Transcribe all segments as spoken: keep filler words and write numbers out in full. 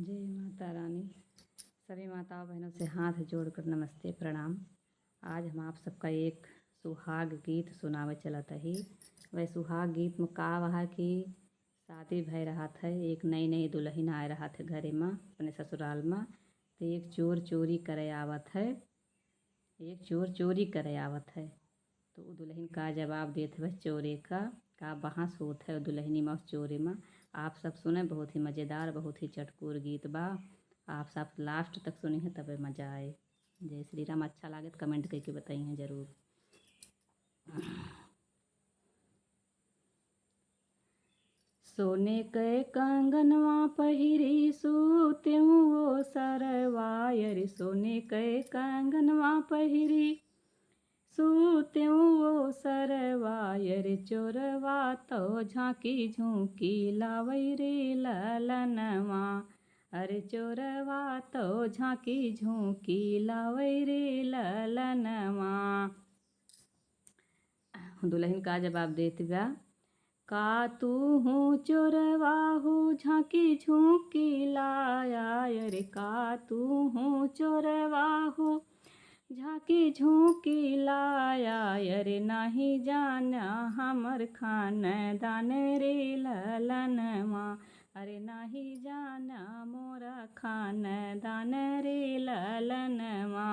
जय माता रानी। सभी माताओं बहनों से हाथ जोड़कर नमस्ते प्रणाम। आज हम आप सबका एक सुहाग गीत सुनावे चलत ही। वह सुहाग गीत में का वहा कि शादी भय रहत है, एक नई नई दुलहिन आए रहत है घरे में अपने ससुराल में। तो एक चोर चोरी करे आवत है, एक चोर चोरी करे आवत है। तो उ दुलहिन का जवाब देत है वह चोरे का, का बहस होत है उ दुलहिनी में उस चोरे में। आप सब सुने, बहुत ही मजेदार, बहुत ही चटकोर गीत बा। आप सब last तक सुनी है तबे मजा आए। जय श्री राम। अच्छा लागे तो comment करके बताई हैं जरूर। सोने के कंगनवा पहिरी सूत्यू ओ सरवा, अरे सोने के कंगनवा पहिरी सूत्यू ओ सरवा, अरे चोरवा तो झांकी झूंकी लावै रे ललनवा। अरे चोरवा तो झांकी झूंकी लावै रे ललनवा। दुलहिन का जवाब देत बा, का तू हूँ चोरवा हो झांकी झूंकी लाया, अरे का तू हूँ चोरवा हो झांकी झूंकी लाया, अरे नाही जाना हमर खानदान रे ललनवा, अरे नाही जाना मोरा खानदान रे ललनवा।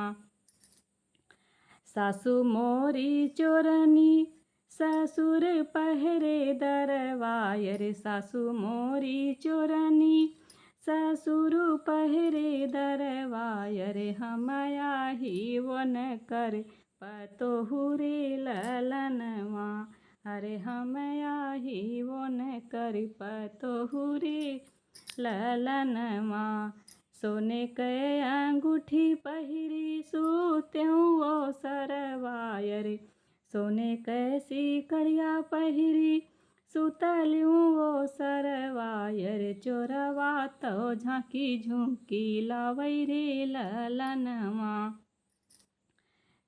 सासू मोरी चोरनी ससुर पहरेदरवा, अरे सासू मोरी चोरनी ससुर पहरेदरवा, अरे हम आही ओनकर पतोहू रे ललनवा, अरे हम आही ओनकर पतोहू रे ललनवा। सोने के अंगूठी पहिरी सूत्यू ओ सरवा, अरे सोने के सिकड़िया पहिरी सुतल्यू ओ सरवा, अरे चोरवा तो झांकी झूंकी लावै रे ललनवा।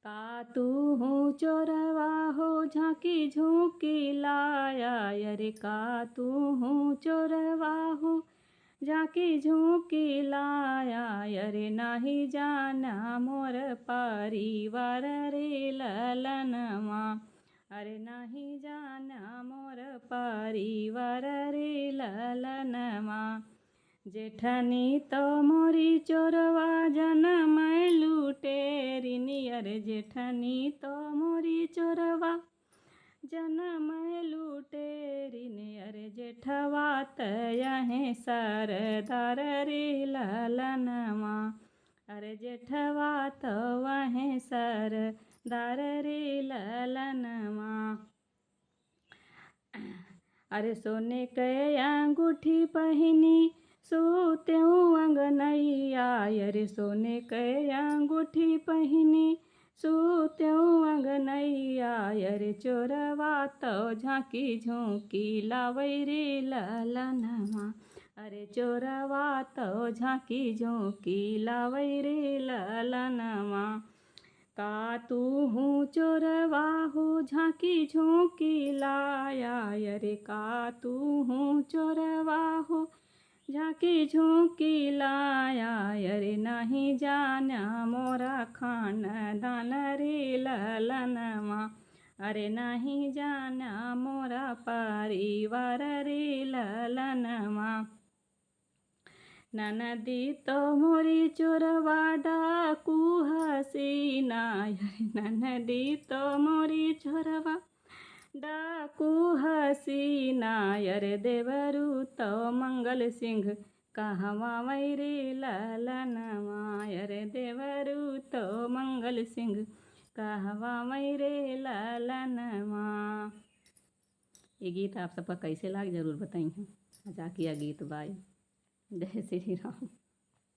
का तू हूँ चोरवा हो झांकी झूंकी लाया, अरे का तू हूँ चोरवा हो झांकी झूंकी लाया, अरे नाही जाना मोर परिवार रे ललनवा, अरे नाही जाना मोर परिवार रे ललनवा। जेठनी तो मोरी चोरवा जनम लुटेरिनी, अरे जेठनी तो मोरी चोरवा जनम लुटेरिनी, अरे जेठवा त यहें सरदार रे ललनवा, अरे जेठवा त वहें सरदार रे ललनवा। अरे सोने के अंगूठी पहिनी सूत्यू अंगनैया, अरे सोने के अंगूठी पहिनी सूत्यू अंगनैया, अरे चोरवा तो झांकी झूंकी लावै रे ललनवा, अरे चोरवा तो झांकी झूंकी लावै रे ललनवा। का तू हूँ चोरवा हो झांकी झूंकी लाया, अरे का तू हूँ चोरवा हो झांकी झूंकी लाया, अरे नाही जाना मोरा खानदान रे ललनवा, अरे नाही जाना मोरा परिवार रे ललनवा। ननदी तो मोरी चोरवा डाकू हसीना, अरे ननदी तो मोरी चोरवा डाकू हसीना, अरे देवरू तो मंगल सिंह कहवावै रे ललनवा, अरे देवरू तो मंगल सिंह कहवावै रे ललनवा। ये गीत आप सबका कैसे लाग, जरूर बताई हैं। मजाकिया गीत बाय। जय श्री राम।